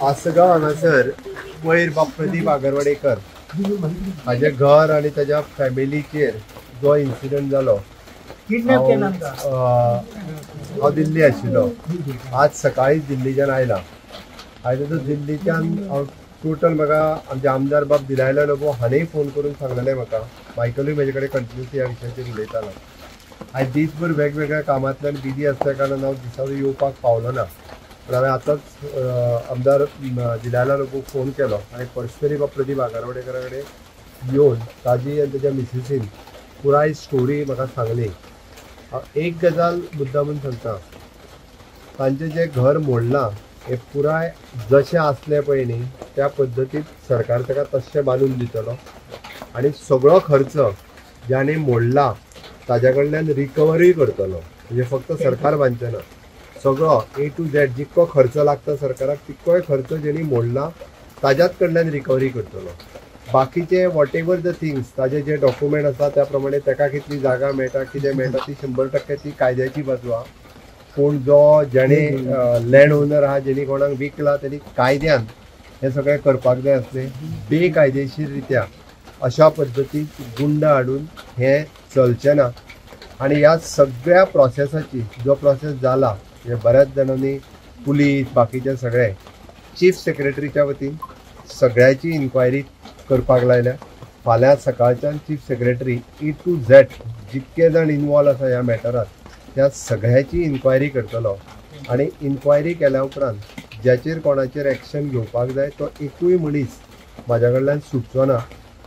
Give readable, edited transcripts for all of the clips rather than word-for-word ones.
आसगांव हांगासर वयर बाब प्रदीप आगरवाडेकर हाजें घर आनी ताज्या फॅमिलीचेर जो इन्सिडंट जालो, हांव दिल्ली आशिल्लो. आज सकाळीच दिल्लीच्यान आयला. आयज तो दिल्लीच्यान हांव टोटल म्हाका आमचे आमदार बाब दिलायला लोबो हाणेंय फोन करून सांगलेलें म्हाका. मायकलूय म्हजे कडेन कंटिन्युअसली ह्या विशयाचेर उलयतालो. आयज दीसभर वेगवेगळ्या कामांतल्यान बिजी आसल्या कारणान हांव दिसाचो येवपाक पावलो ना. पण हांवें आतांच आमदार दिलायला लोबोक फोन केलो आनी पर्सनली बाब प्रदीप आगरवाडेकरा कडेन येवन ताजी आनी ताज्या मिसेसीन पुराय स्टोरी म्हाका सांगली. एक गजाल मुद्दामून सांगता, तांचें जें घर मोडलां हें पुराय जशें आसलें पळय न्ही त्या पद्दतीन सरकार ताका तशें बांदून दितलो आनी सगळो खर्च ज्याने मोडला ताज्या कडल्यान रिकवरूय करतलो. म्हणजे फक्त सरकार बांदचें ना, सगळो ए टू झेड जितको खर्च लागता सरकाराक तितकोय खर्च जेणी मोडला ताज्याच कडल्यान रिकवरी करतलो. बाकीचे what ever the things ताजे जे डॉक्युमेंट आसा त्या प्रमाणे ताका कितली जागा मेळटा कितें मेळटा ती 100% ती कायद्याची बाजू आहा. पूण जो जेणे लँड ओनर आहा जेणी कोणाक विकला तेणी कायद्यान हें सगळें करपाक जाय आसलें. बेकायदेशीर रित्या अशा पद्दतीन गुंड हाडून हें चलचें ना. आनी ह्या सगळ्या प्रोसेसाची जो प्रोसेस जाला म्हणजे बऱ्याच जाणांनी पुलीस बाकीचे सगळे चीफ सेक्रेटरीच्या वतीन सगळ्याची इन्क्वायरी करपाक लायल्या. फाल्यां सकाळच्यान chief secretary A to Z जितके जाण इनवॉल्व आसा ह्या मॅटरात त्या सगळ्याची इन्क्वायरी करतलो आनी इन्क्वायरी केल्या उपरांत ज्याचेर कोणाचेर एक्शन घेवपाक जाय तो एकूय मनीस म्हाज्या कडल्यान सुटचो ना.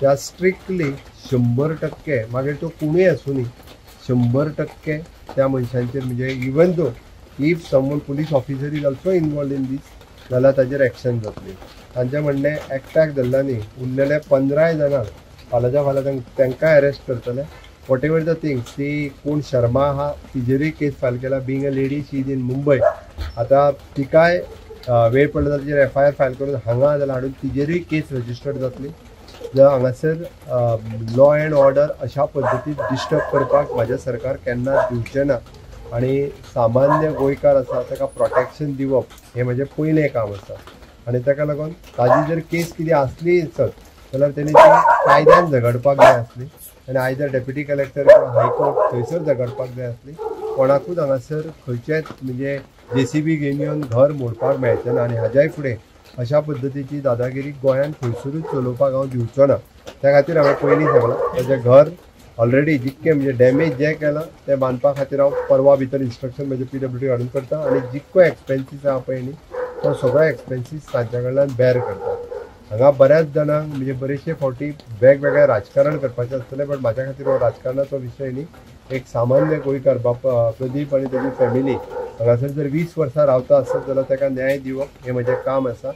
त्या स्ट्रिक्टली 100% मागीर तो कोणूय आसूं न्ही 100% त्या मनशांचेर म्हणजे even though if someone police officer is also involved in this जाल्यार ताजेर एक्शन जातली. तांचें म्हणणें एकट्याक धरला न्ही, उरलेले 15 जाणांक फाल्यांच्या फाल्यां तांकां अरेस्ट करतले. What ever the things ती कोण शर्मा आहा तिजेरूय केस फायल केला. Being a lady she is in Mumbai. आतां तिकाय वेळ पडलो जाल्यार तिजेर एफ I R file करून हांगा जाल्यार हाडून तिजेरूय केस रजिस्टर्ड जातली. जर हांगासर लॉ एंड ऑर्डर अशा पद्दतीन डिस्टर्ब करपाक म्हाजें सरकार केन्ना दिवचें ना. आनी सामान्य गोंयकार आसा ताका प्रोटेक्शन दिवप हें म्हजें पयलें काम आसा. आनी ताका लागून ताजी जर केस कितें आसली आसत जाल्यार तेणी ती कायद्यान झगडपाक जाय आसली आनी आयदर डेप्युटी कलेक्टर किंवा हायकोर्ट थंयसर झगडपाक जाय आसली. कोणाकूच हांगासर खंयचेच म्हणजे जेसीबी घेवन येवन घर मोडपाक मेळचें ना. आनी हाज्याय फुडें अशा पद्दतीची दादागिरी गोंयांत खंयसरूच चलोवपाक हांव दिवचो ना. त्या खातीर हांवें पयलीं सांगलां ताजें घर ऑलरेडी जितकें म्हणजे डॅमेज जें केलां तें बांदपा खातीर हांव परवा भितर इन्स्ट्रक्शन म्हजें पीडब्ल्यूडी हाडून करता आनी जितको एक्सपेन्सीस आहा पळय न्ही तो सगळो एक्सपेन्सीस तांच्या कडल्यान बेर करता. हांगा बऱ्याच जाणांक म्हणजे बरेचशे फावटी वेगवेगळें राजकारण करपाचें आसतलें, बट म्हाज्या खातीर हो राजकारणाचो विशय न्ही. एक सामान्य गोंयकार बाप प्रदीप आनी ताजी फॅमिली हांगासर जर 20 वर्सां रावता आसत जाल्यार ताका न्याय दिवप हें म्हजें काम आसा.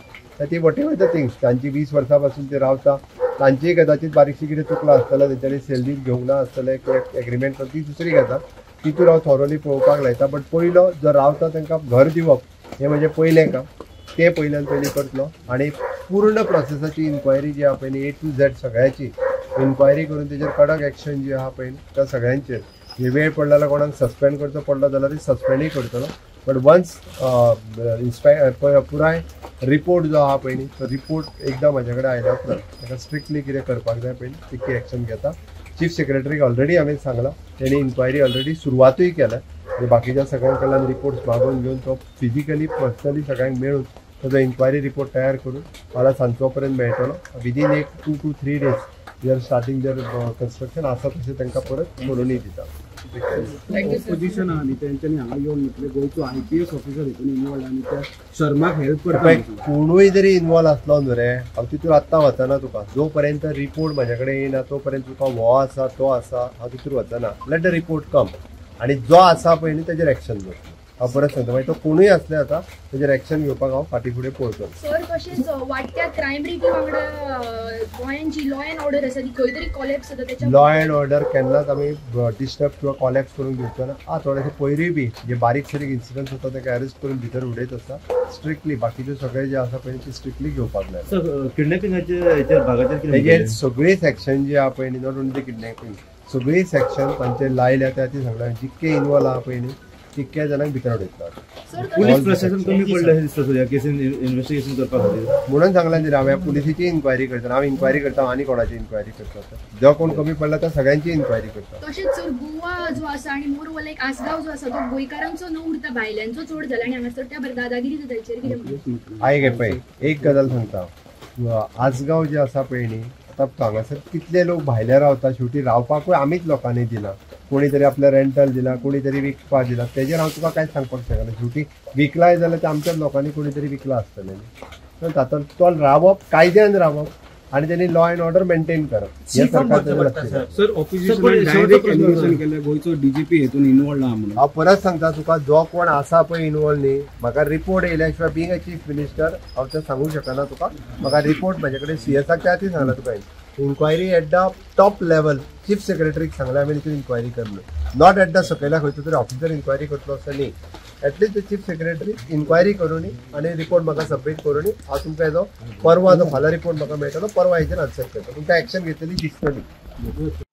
ती what ever the things तांची 20 वर्सां पासून ते रावता तांचीय कदाचित बारीकशी कितें चुकलां आसतलें, तेंच्यांनी सेल डीड घेवंक ना आसतलें किंवा एग्रीमेंट कर ती दुसरी गजाल, तितूर हांव थोरोली पळोवपाक लायता. बट पयलो जो रावता तांकां घर दिवप हें म्हजें पयलें काम, तें पयल्यान पयलीं करतलो. आनी पूर्ण प्रोसेसाची इन्क्वायरी जी आहा पळय न्ही ए टू झेड सगळ्याची इन्क्वायरी करून तेजेर कडक एक्शन जी आहा पळय त्या सगळ्यांचेर वेळ पडलो जाल्यार कोणाक सस्पेंड करचो पडलो जाल्यार सस्पेंडूय करतलो. बट वन्स पुराय रिपोर्ट जो आहा पळय न्ही तो रिपोर्ट एकदां म्हाज्या कडेन आयल्या उपरांत ताका स्ट्रिक्टली कितें करपाक जाय पळय न्ही तितकी एक्शन घेता. चीफ सेक्रेटरीक ऑलरेडी हांवें सांगलां, तेणी इन्क्वायरी ऑलरेडी सुरवातूय केल्या. बाकीच्या सगळ्यां कडल्यान रिपोर्ट्स मागोवन घेवन तो फिजिकली पर्सनली सगळ्यांक मेळून ताजो इन्क्वायरी रिपोर्ट तयार करून फाल्यां सांजचो पर्यंत मेळटलो. विदीन एक 2 to 3 days जर स्टार्टींग जर कन्स्ट्रक्शन आसा तशें तांकां परत करूनय दिता. ऑपोजिशन आहा न्ही तेंच्यांनी हांगा येवन म्हटलें गोंयचो आयपीएस ऑफिसर हितून इनवॉल्व आनी त्या शर्माक हेल्प करता. कोणूय जरी इनवॉल्व आसलो न्हू रे हांव तितून आत्तां वचना. तुका जो पर्यंत रिपोर्ट म्हाज्या कडेन येयना तो पर्यंत तुका हो आसा तो आसा हांव तितून वचना. Let the report कम आनी जो आसा पळय न्ही तेजेर एक्शन घेतलो. हांव परत सांगता मागीर तो कोणूय आसले आतां तेजेर एक्शन घेवपाक हांव फाटीं फुडें पळोवचो. सर तशेंच वाडट्या क्रायम रेटी वांगडा गोंयांत जी लॉ एंड ऑर्डर आसा ती खंय तरी कॉलॅप्स जाता. तेच्या लॉ एंड ऑर्डर केन्नाच आमी डिस्टर्ब किंवा कॉलॅप्स करूंक दिवचो ना. आं थोडेशे पयरूय बी जे बारीक सारीक इन्सिडंट्स जाता ताका अरेस्ट करून भितर उडयत आसता स्ट्रिक्टली. बाकीचे सगळे जे आसा पळय ती स्ट्रिक्टली घेवपाक जाय. सर किडनॅपिंगाचे भागाचेर तेजेर सगळी सेक्शन जी आहा पळय न्ही not only kidnapping सगळी सेक्शन तांचे लायल्या त्या ती सांगला जितके इनवॉल्व आहा पळय न्ही तितक्या जाणांक भितर उडयतलो. पुलीस प्रशासन कमी पडलें अशें दिसता सर ह्या केसीन इन्व्हेस्टिगेशन करपा खातीर. म्हणून सांगलां न्ही हांवें पुलिसेची इन्क्वायरी करता, हांव इन्क्वायरी करता आनी कोणाची इन्क्वायरी करता, जो कोण कमी पडला त्या सगळ्यांची इन्क्वायरी करता. तशेंच सर गोवा जो आसा आनी मोरवल एक आसगांव जो आसा तो गोंयकारांचो न उरता भायल्यांचो चड जाला आनी हांगासर त्या भायर दादागिरी जाता हेचेर कितें म्हणटा? आयक पळय एक गजाल सांगता, आसगांव जे आसा पळय न्ही आतां हांगासर कितले लोक भायले रावता, शेवटी रावपाकूय आमीच लोकांनी दिला, कोणी तरी आपल्या रेंटल दिला, कोणी तरी विकपाक दिला, तेजेर हांव तुका कांयच सांगपाक शकना. शेवटी विकलाय जाल्यार ते आमच्याच लोकांनी कोणी तरी विकला आसतलें न्ही. आतां तो रावप कायद्यान रावप आनी तेणी लॉ एंड ऑर्डर मेंटेन करप हें सरकार. सर ऑपोजिशन डायरेक्ट एलिगेशन केलें गोंयचो डीजीपी हेतून इन्वॉल्व आहा म्हणून. हांव परत सांगता तुका, जो कोण आसा पळय इन्वॉल्व न्ही, म्हाका रिपोर्ट येयल्या शिवाय बींग अ चीफ मिनिस्टर हांव तें सांगूंक शकना तुका. म्हाका रिपोर्ट म्हाजे कडेन सीएसाक त्या खातीर सांगला तुका, inquiry at the top level chief सेक्रेटरीक सांगलें हांवें तितून इन्क्वायरी कर म्हणून, not at the सकयल्या खंयचो तरी ऑफिसर इन्क्वायरी करतलो असो न्ही. At least the chief secretary inquiry करूनी आनी रिपोर्ट म्हाका सबमीट करूनी, हांव तुमकां येजो परवा जो फाल्यां रिपोर्ट म्हाका मेळटलो परवा हेजेर आन्सर करता, तुमकां एक्शन घेतलेली दिसतली.